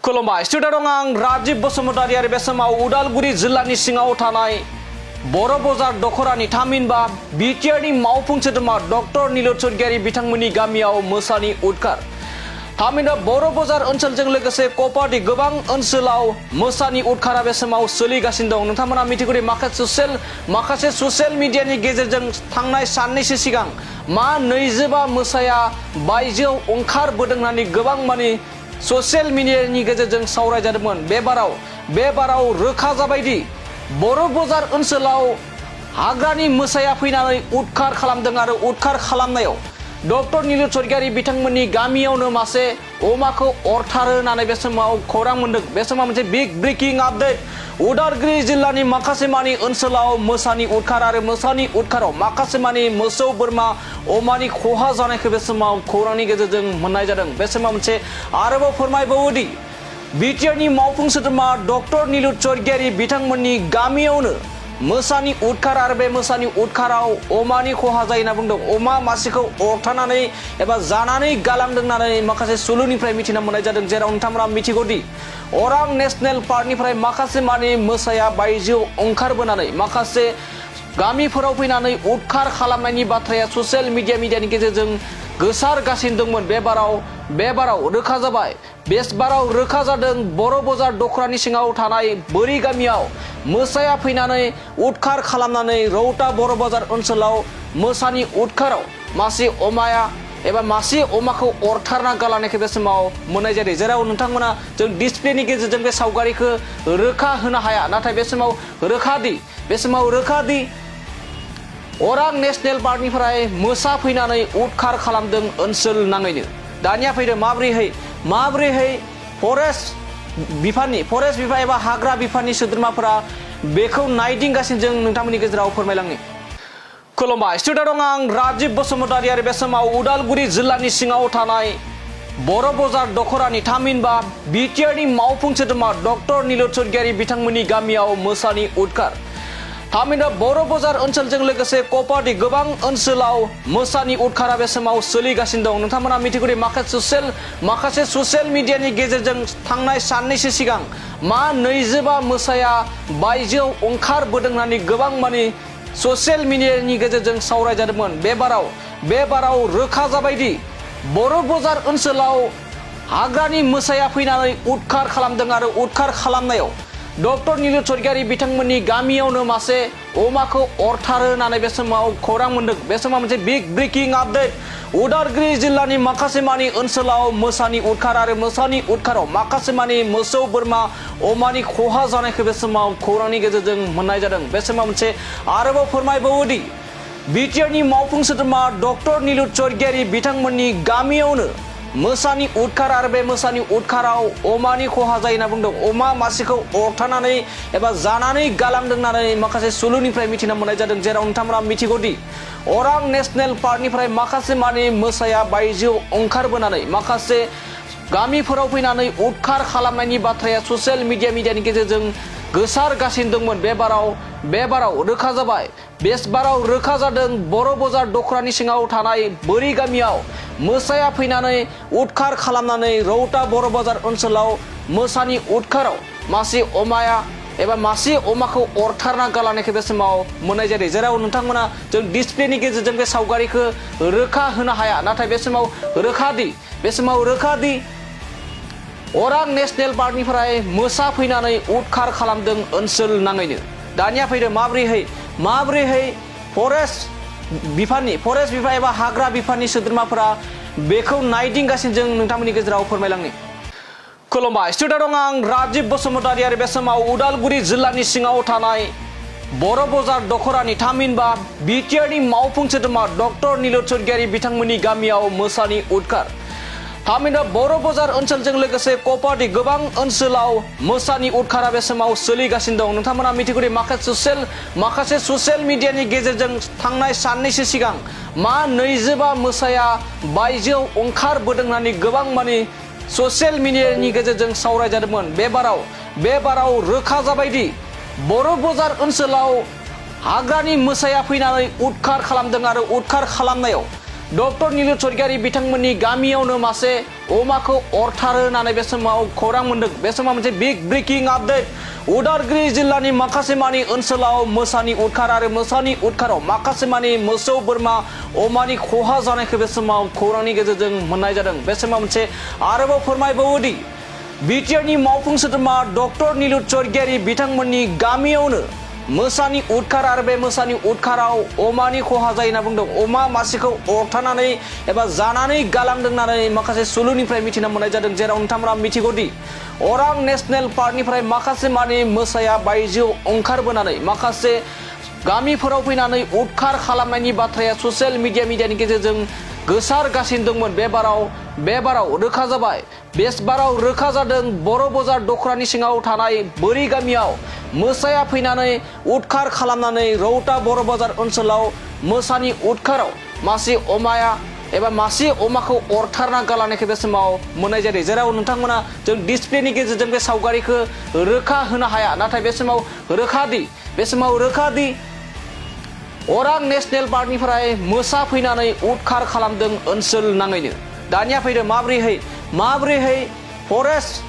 खुलुमबाय स्टुडिअ दं आं राजिब बसुमतारी आरो बे समाव उदालगुरि जिल्लानि सिङाव थानाय बर' बजार दखरानि थामहिनबा बिटिआरनि मावफुं सोद्रोमा डक्टर नीलद स्वर्गियारी बिथांमोननि गामियाव मोसानि उदखार थामहिनबा बर' बजार ओनसोलजों लोगोसे कपाटी गोबां ओनसोलाव मोसानि उदखारा बे समाव सोलिगासिनो दं। नोंथांमोना मिथिगौदि माखासे ससियेल मिडियानि गेजेरजों थांनाय साननैसो सिगां मा 25 मोसाया बायजोआव ओंखारबोदों होननानै गोबां माने ससियेल मिडियानि गेजेरजों सावरायजादोंमोन। बे बाराव रोखा जाबायदि बर' बजार ओनसोलाव हाग्रानि मोसाया फैनानै उदखार खालामदों आरो उदखार खालामनायाव डक्टर नीलद स्वर्गियारी बिथांमोननि गामियावनो मासे अमाखौ अरथारो होननानै बे समाव खौरां मोनदों। बे समाव मोनसे बिग ब्रेकिं आपडेट उदालगुरि जिल्लानि माखासे मानि ओनसोलाव मोसानि उदखार आरो मोसानि उदखाराव माखासे मानि मोसौ बोरमा अमानि खहा जानायखौ बे समाव खौरांनि गेजेरजों मोननाय जादों। बे समाव मोनसे आरोबाव फोरमायबावोदि बिटिआरनि मावफुं सोद्रोमा डक्टर नीलद स्वर्गियारी बिथांमोननि गामियावनो मोसानि उदखार आरो बे मोसानि उदखाराव अमानि खहा जायो होनना बुंदों। अमा मासेखौ अरथानानै एबा जानानै गालांदों होननानै माखासे सुलुनिफ्राय मिथिना मोननाय जादों। जेराव नोंथांमोना मिथिगौदि अरां नेशनेल पार्कनिफ्राय माखासे मानि मोसाया बायजोआव ओंखारबोनानै माखासे गामिफोराव फैनानै उदखार खालामनायनि बाथ्राया ससियेल मिडियानि गेजेरजों गोसारगासिनो दंमोन। बे बाराव रोखा जाबाय। बे बाराव रोखा जादों बर' बजार दखरानि सिङाव थानाय बोरि गामियाव मोसाया फैनानै उदखार खालामनानै रौता बर' बाजार ओनसोलाव मोसानि उदखाराव मासे अमाखौ अरथारना गालांनायखौ बे समाव मोननाय जादों। जेराव नोंथांमोना जों डिसप्लेनि गेजेरजों बे सावगारिखौ रोखा होनो हाया, नाथाय बे समाव रोखादि अरां नेशनेल पार्कनिफ्राय मोसा फैनानै उदखार खालामदों ओनसोल नाङैनो। दानिया फैदों माबोरैहाय फरेस्ट बिफान एबा हाग्रा बिफाननि सोद्रोमाफोरा बेखौ नायदिंगासिनो जों नोंथांमोननि गेजेराव फोरमायलांनो। खुलुमबाय स्टुडिअ दं आं राजिब बसुमतारी आरो बे समाव उदालगुरि जिल्लानि सिङाव थानाय बर' बजार दखरानि थामहिनबा बिटिआरनि मावफुं सोद्रोमा डक्टर नीलद स्वर्गियारी बिथांमोननि गामियाव मोसानि उदखार थामहिनबा बर' बजार ओनसोलजों लोगोसे कपाटी गोबां ओनसोलाव मोसानि उदखारा बे समाव सोलिगासिनो दं। नोंथांमोना मिथिगौदि माखासे ससियेल मिडियानि गेजेरजों थांनाय साननैसो सिगां मा 25 मोसाया बायजोआव ओंखारबोदों होननानै गोबां माने ससियेल मिडियानि गेजेरजों सावरायजादोंमोन। बे बाराव रोखा जाबायदि बर' बजार ओनसोलाव हाग्रानि मोसाया फैनानै उदखार खालामदों आरो उदखार खालामनायाव डक्टर नीलद स्वर्गियारी बिथांमोननि गामियावनो मासे अमाखौ अरथारो होननानै बे समाव खौरां मोनदों। बे समाव मोनसे बिग ब्रेकिं आपडेट उदालगुरि जिल्लानि माखासे मानि ओनसोलाव मोसानि उदखार आरो मोसानि उदखाराव माखासे मानि मोसौ बोरमा अमानि खहा जानायखौ बे समाव खौरांनि गेजेरजों मोननाय जादों। बे समाव मोनसे आरोबाव फोरमायबावोदि बिटिआरनि मावफुं सोद्रोमा डक्टर नीलद स्वर्गियारी बिथांमोननि गामियावनो मोसानि उदखार आरो बे मोसानि उदखाराव अमानि खहा जायो होनना बुंदों। अमा मासेखौ अरथानानै एबा जानानै गालांदों होननानै माखासे सुलुनिफ्राय मिथिना मोननाय जादों। जेराव नोंथांमोना मिथिगौदि अरां नेशनेल पार्कनिफ्राय माखासे मानि मोसाया बायजोआव ओंखारबोनानै माखासे गामिफोराव फैनानै उदखार खालामनायनि बाथ्राया ससियेल मिडियानि गेजेरजों गोसारगासिनो दंमोन। बे बाराव रोखा जाबाय। बे बाराव रोखा जादों बर' बजार दखरानि सिङाव थानाय बोरि गामियाव मोसाया फैनानै उदखार खालामनानै रौता बर' बाजार ओनसोलाव मोसानि उदखाराव मासे अमाखौ अरथारना गालांनायखौ बे समाव मोननाय जादों। जेराव नोंथांमोना जों डिसप्लेनि गेजेरजों बे सावगारिखौ रोखा होनो हाया, नाथाय बे समाव रोखादि अरां नेशनेल पार्कनिफ्राय मोसा फैनानै उदखार खालामदों ओनसोल नाङैनो। दानिया फैदों माबोरैहाय फरेस्ट बिफान एबा हाग्रा बिफाननि सोद्रोमाफोरा बेखौ नायदिंगासिनो जों नोंथांमोननि गेजेराव फोरमायलांनो। खुलुमबाय स्टुडिअ दं आं राजिब बसुमतारी आरो बे समाव उदालगुरि जिल्लानि सिङाव थानाय बर' बजार दखरानि थामहिनबा बिटिआरनि मावफुं सोद्रोमा डक्टर नीलद स्वर्गियारी बिथांमोननि गामियाव मोसानि उदखार थामहिनबा बर' बजार ओनसोलजों लोगोसे कपाटी गोबां ओनसोलाव मोसानि उदखारा बे समाव सोलिगासिनो दं। नोंथांमोना मिथिगौदि माखासे ससियेल मिडियानि गेजेरजों थांनाय साननैसो सिगां मा 25 मोसाया बायजोआव ओंखारबोदों होननानै गोबां माने ससियेल मिडियानि गेजेरजों सावरायजादोंमोन। बे बाराव रोखा जाबायदि बर' बजार ओनसोलाव हाग्रानि मोसाया फैनानै उदखार खालामदों आरो उदखार खालामनायाव डक्टर नीलुत स्वर्गियारी बिथांमोननि गामियावनो मासे अमाखौ अरथारो होननानै बे समाव खौरां मोन्दों। बे समाव मोनसे बिग ब्रेकिं आपडेट उदालगुरि जिल्लानि माखासे मानि ओनसोलाव मोसानि उदखार आरो मोसानि उदखाराव माखासे मानि मोसौ बोरमा अमानि खहा जानायखौ बे समाव खौरांनि गेजेरजों मोननाय जादों। बे समाव मोनसे आरोबाव फोरमायबावोदि बिटिआरनि मावफुं सोद्रोमा डक्टर नीलुत स्वर्गियारी बिथांमोननि गामियावनो मोसानि उदखार आरो बे मोसानि उदखाराव अमानि खहा जायो होनना बुंदों। अमा मासेखौ अरथारनानै एबा जानानै गालांदों होननानै माखासे सुलुनिफ्राय मिथिना मोननाय जादों। जेराव नोंथांमोना मिथिगौदि अरां नेशनेल पार्कनिफ्राय माखासे मानि मोसाया बायजोआव ओंखारबोनानै माखासे गामिफोराव फैनानै उदखार खालामनायनि बाथ्राया ससियेल मिडियानि गेजेरजों गोसारगासिनो दंमोन। बे बाराव रोखा जाबाय। बे बाराव रोखा जादों बर' बाजार दखरानि सिङाव थानाय बोरि गामियाव मोसाया फैनानै उदखार खालामनानै रौता बर' बाजार ओनसोलाव मोसानि उदखाराव मासे अमाया एबा मासे अमाखौ अरथारना गालांनायखौ बे समाव मोननाय जादों। जेराव नोंथांमोना जों डिसप्लेनि गेजेरजों बे सावगारिखौ रोखा होनो हाया, नाथाय बे समाव रोखादि अरां नेशनेल पार्कनिफ्राय मोसा फैनानै उदखार खालामदों ओनसोल नाङैनो। दानिया फैदो माब्रैहाय फरेस्ट